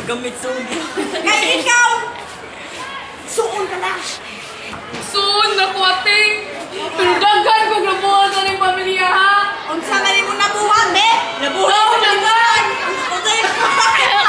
Gamit sugi. Kay ikaw, suon ka lang. Soon na ko, ate. Pero daghan kong nabuhat sa ning pamilya, ha? Unsa man nimo.